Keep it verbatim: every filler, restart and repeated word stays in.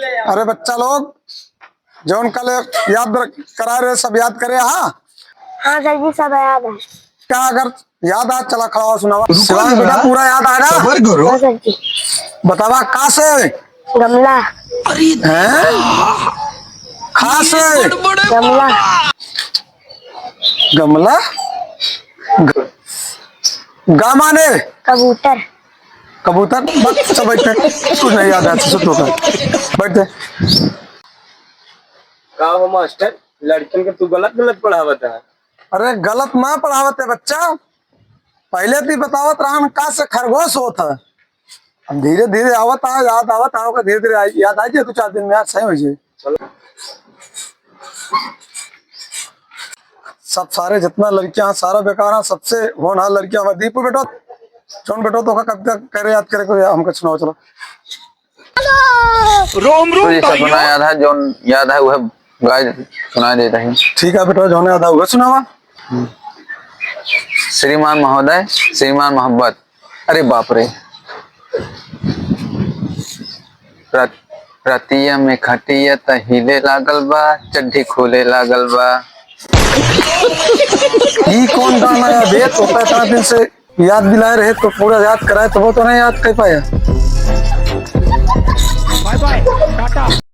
अरे बच्चा लोग, जौन कल याद रख-, कराए रहे, सब याद करे, हाँ? हाँ सर जी, सब याद है। का अगर याद आ, चला खड़ा हुआ सुनावा। रुको शिवांश जरा, बेटा, पूरा याद आएगा? सबर करो। हाँ सर जी। बतावा, का से? गमला। हैं? खा से? गमला। गमला? ग-, गा माने? कबूतर। कबूतर? बस, सब बैठते। कुछ नहीं याद आता, सब तो कर। बैठते। का हो मास्टर, लड़किन के तू गलत गलत पढ़ावत है? अरे गलत ना पढ़ावत है बच्चा, पहले ती बतावत रहन का से खरगोश होत है। अब धीरे धीरे आवत आ, याद आवत आ, ओकर धीरे धीरे आई, याद आ जाए दो चार दिन में, यार सही हो जाए। चलो। सब सारे जितना लड़कियां हैं, सारा बेकार है, सबसे होनहार लड़कियां हमारे। दीपू बेटो, जौन बेटो तो का कविता करे याद करे को हमको सुनाओ, चलो। रोम रोम तुझे भाइयों। सपना याद है, जौन याद है वह गाय सुनाई देता है। ठीक है बेटा, जौन याद है वह सुनावा। श्रीमान महोदय, श्रीमान मोहब्बत, अरे बाप रे। रात-, रतिया में खटिया त हिले लागल बा, चड्ढी खोले लागल बा। ई कौन गाना है बे? तो इतना दिन से याद दिलाए रहे तो पूरा याद कराए, तो वो तो नहीं याद कर पाया। Bye bye, Tata.